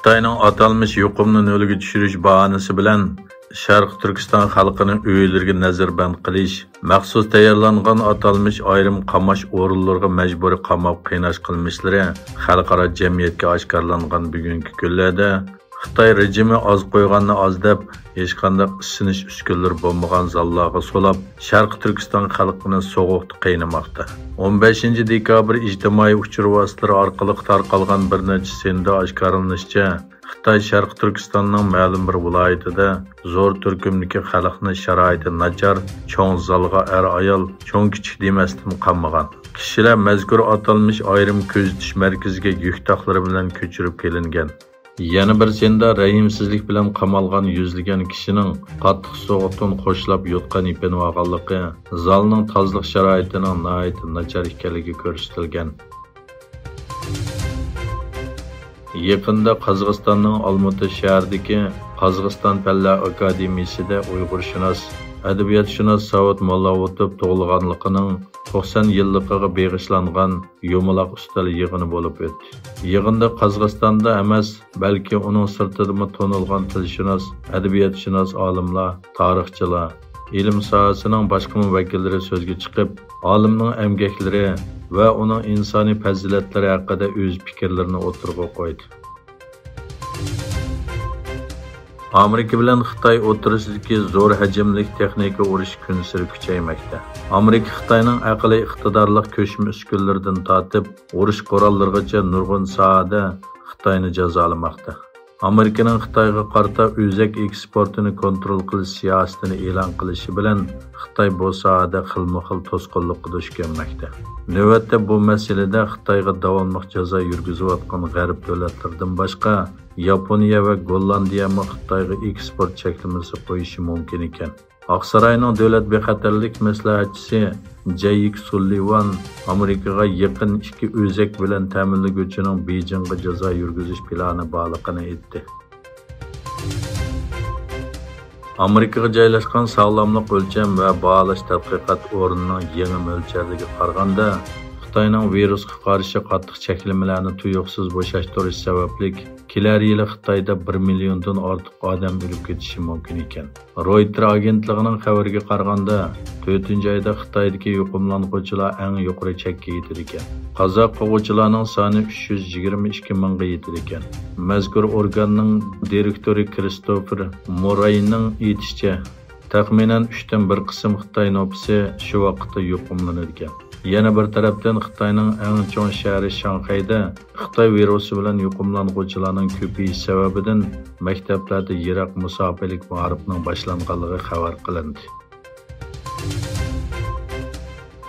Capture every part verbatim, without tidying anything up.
خىتاينىڭ ئاتالمىش يۇقۇمنى نۆلگە چۈشۈرۈش باھانىسى بىلەن شەرقىي تۈركىستان خەلقىنى ئۆيلىرىگە نەزەربەند قىلىش، مەخسۇس تەييارلانغان ئاتالمىش ئايرىم قاماش ئورۇنلىرىغا مەجبۇرىي قاماپ قىيناش قىلمىشلىرى خەلقئارا جەمئىيەتكە ئاشكارىلانغان بۈگۈنكى كۈنلەردە، خىتاي رېجىمى ئاز قويغاننى ئاز دەپ، ھېچقانداق ئىسسىنىش ئۈسكۈنىلىرى بولمىغان زاللارغا سولاپ، شەرقىي تۈركىستان خەلقىنى سوغۇقتا قىينىماقتا. ئون بەشىنچى دېكابىر ئىجتىمائىي ئۇچۇر ۋاسىتىلىرى ئارقىلىق تارقالغان بىر نەچچە سىندا ئاشكارىلىنىشىچە، خىتاي شەرقىي تۈركىستاننىڭ مەلۇم بىر ۋىلايىتىدە زور تۈركۈمدىكى خەلقنى شارائىتى ناچار، چوڭ زالغا ئەر-ئايال، چوڭ-كىچىك دېمەستىن قامىغان. كىشىلەر مەزكۇر ئاتالمىش ئايرىم كۆزىتىش مەركىزىگە يۈك تاقلىرى بىلەن كۆچۈرۈپ كېلىنگەن. يەنە بىر سىندا رەھىمسىزلىك بىلەن قامالغان يۈزلىگەن كىشىنىڭ قاتتىق سوغۇقتىن قوشلاپ يوتقان يېپىنىۋالغانلىقى، زالنىڭ تازىلىق شارائىتىنىڭ ناھايىتى ناچار ئىكەنلىكى كۆرسىتىلگەن. يېقىندا قازاقىستاننىڭ ئالمۇتا شەھىرىدىكى قازاقىستان پەنلەر ئاكادېمىيىسىدە ئۇيغۇرشۇناس، ئەدەبىياتشۇناس ساۋۇت موللاۋوتوپ تۇغۇلغانلىقىنىڭ توقسان يىللىقىغا بېغىشلانغان يۇمىلاق ئۈستەل يىغىنى بولۇپ ئۆتتى. يىغىندا قازاقىستاندا ئەمەس، بەلكى ئۇنىڭ سىرتىدىمۇ تونۇلغان تىلشۇناس، ئەدەبىياتشۇناس ئالىملار، تارىخچىلار، ئىلىم ساھەسىنىڭ باشقىمۇ ۋەكىللىرى سۆزگە چىقىپ، ئالىمنىڭ ئەمگەكلىرى ۋە ئۇنىڭ ئىنسانىي پەزىلەتلىرى ھەققىدە ئۆز پىكىرلىرىنى ئوتتۇرىغا قويدى. ئامېرىكا بىلەن خىتاي ئوتتۇرىسىدىكى زور ھەجىملىك تېخنىكا ئۇرۇشى كۈنسېرى كۈچەيمەكتە. ئامېرىكا خىتاينىڭ ئەقلىي ئىقتىدارلىق كۆچمە ئۈسكۈنىلىرىدىن تارتىپ، ئۇرۇش قوراللىرىغىچە نۇرغۇن ساھەدە خىتاينى جازالىماقتا. ئامېرىكىنىڭ خىتايغا قارىتا ئۆزەك ئېكسپورتىنى كونترول قىلىش سىياسىتىنى ئېلان قىلىشى بىلەن، خىتاي بۇ ساھەدە خىلمۇخىل توسقۇنلۇققا دۇچ كەلمەكتە. نۆۋەتتە بۇ مەسىلىدە خىتايغا داۋاملىق جازا يۈرگۈزۈۋاتقان غەرب دۆلەتلىرىدىن باشقا، ياپونىيە ۋە گوللاندىيەمۇ خىتايغا ئېكسپورت چەكلىمىسى قويۇشى مۇمكىن ئىكەن. ئاقساراينىڭ دۆلەت بىخەتەرلىك مەسلىھەتچىسى جەيك سۇللىۋان ئامېرىكىغا يېقىن ئىككى ئۆزەك بىلەن تەمىنلىگۈچىنىڭ بېيجىڭغا جازا يۈرگۈزۈش پىلانى بارلىقىنى ئېيتتى. ئامېرىكىغا جايلاشقان ساغلاملىق ئۆلچەم ۋە باھالاش تەتقىقات ئورنىنىڭ يېڭى مۆلچەرلىرىگە قارىغاندا، خىتاينىڭ ۋىرۇسقا قارشى قاتتىق چەكلىمىلەرنى تۇيۇقسىز بوشاشتۇرۇشى سەۋەبلىك، كېلەر يىلى خىتايدا بىر مىليوندىن ئارتۇق ئادەم ئۆلۈپ كېتىشى مۇمكىن ئىكەن. رويتېر ئاگېنتلىقىنىڭ خەۋىرىگە قارىغاندا، تۆتىنچى ئايدا خىتايدىكى يۇقۇملانغۇچىلار ئەڭ يۇقىرى چەككە يېتىدىكەن. قازا قىلغۇچىلارنىڭ سانى ئۈچ يۈز يىگىرمە ئىككى مىڭغا يېتىدىكەن. مەزكۇر ئورگاننىڭ دىرېكتورى كرىستوفېر موررەينىڭ ئېيتىشىچە، تەخمىنەن ئۈچتىن بىر قىسىم خىتاي نوپۇسى شۇ ۋاقىتتا يۇقۇملىنىدىكەن. يەنە بىر تەرەپتىن، خىتاينىڭ ئەڭ چوڭ شەھىرى شاڭخەيدە خىتاي ۋىرۇسى بىلەن يۇقۇملانغۇچىلارنىڭ كۆپىيىشى سەۋەبىدىن مەكتەپلەردە يىراق مۇساپىلىك مائارىپنىڭ باشلانغانلىقى خەۋەر قىلىندى.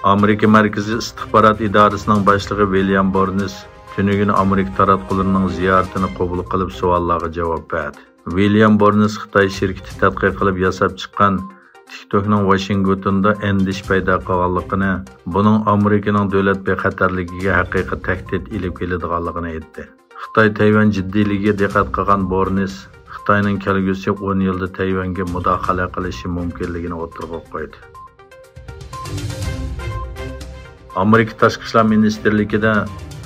ئامېرىكا مەركىزىي ئىستىخبارات ئىدارىسىنىڭ باشلىقى ۋىليام بورنس تۈنۈگۈن ئامېرىكا تاراتقۇلىرىنىڭ زىيارىتىنى قوبۇل قىلىپ، سوئاللارغا جاۋاب بەردى. ۋىليام بورنس خىتاي شىركىتى تەتقىق قىلىپ ياساپ چىققان تىكتوكنىڭ ۋاشىنگتوندا ئەندىشە پەيدا قىلغانلىقىنى، بۇنىڭ ئامېرىكىنىڭ دۆلەت بىخەتەرلىكىگە ھەقىقىي تەھدىت ئېلىپ كېلىدىغانلىقىنى ئېيتتى. خىتاي تەيۋەن جىددىيلىكىگە دىققەت قىلغان بورنس خىتاينىڭ كەلگۈسى ئون يىلدا تەيۋەنگە مۇداخىلە قىلىشى مۇمكىنلىكىنى ئوتتۇرىغا قويدى. ئامېرىكا تاشقى ئىشلار مىنىستىرلىكىدە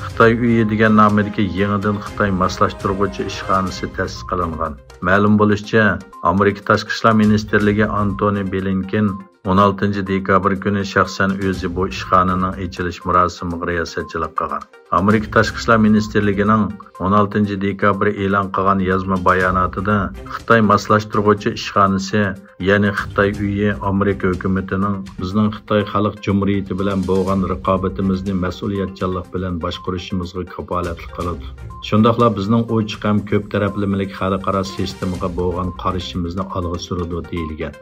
خىتاي ئۆيى دېگەن نامىدىكى يېڭىدىن خىتاي ماسلاشتۇرغۇچى ئىشخانىسى تەسىس قىلىنغان. مەلۇم بولۇشىچە، ئامېرىكا تاشقى ئىشلار مىنىستىرلىكى ئانتونى بلىنكېن ئون ئالتىنچى دېكابىر كۈنى شەخسەن ئۆزى بۇ ئىشخانىنىڭ ئېچىلىش مۇراسىمىغا رىياسەتچىلىك قىلغان. ئامېرىكا تاشقى ئىشلار مىنىستىرلىكىنىڭ ئون ئالتىنچى دېكابىر ئېلان قىلغان يازما باياناتىدا، خىتاي ماسلاشتۇرغۇچى ئىشخانىسى، يەنى خىتاي ئۆيى ئامېرىكا ھۆكۈمىتىنىڭ بىزنىڭ خىتاي خەلق جۇمھۇرىيىتى بىلەن بولغان رىقابىتىمىزنى مەسئۇلىيەتچانلىق بىلەن باشقۇرۇشىمىزغا كاپالەتلىك قىلىدۇ. شۇنداقلا بىزنىڭ ئوچۇق ھەم كۆپ تەرەپلىمىلىك خەلقئارا سىستېمىغا بولغان قارىشىمىزنى ئالغا سۈرىدۇ، دېيىلگەن.